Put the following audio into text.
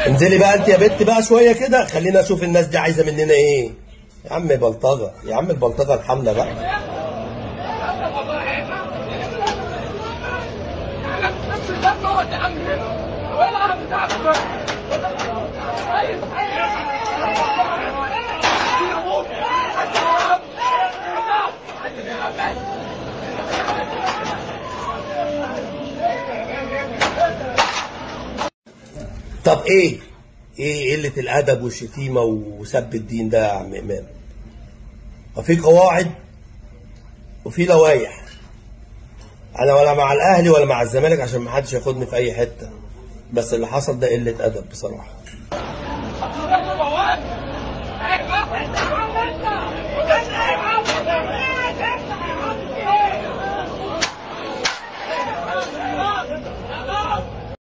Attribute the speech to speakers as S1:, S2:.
S1: انزلي بقى انت يا بنت بقى شوية كده، خلينا اشوف الناس دي عايزه مننا ايه. يا عم بلطجه، يا عم البلطجه الحاملة بقى. طب ايه قلة الادب والشتيمه وسب الدين ده يا عم امام؟ وفي قواعد وفي لوائح. انا ولا مع الاهلي ولا مع الزمالك عشان ما حدش ياخدني في اي حتة، بس اللي حصل ده قلة ادب بصراحة.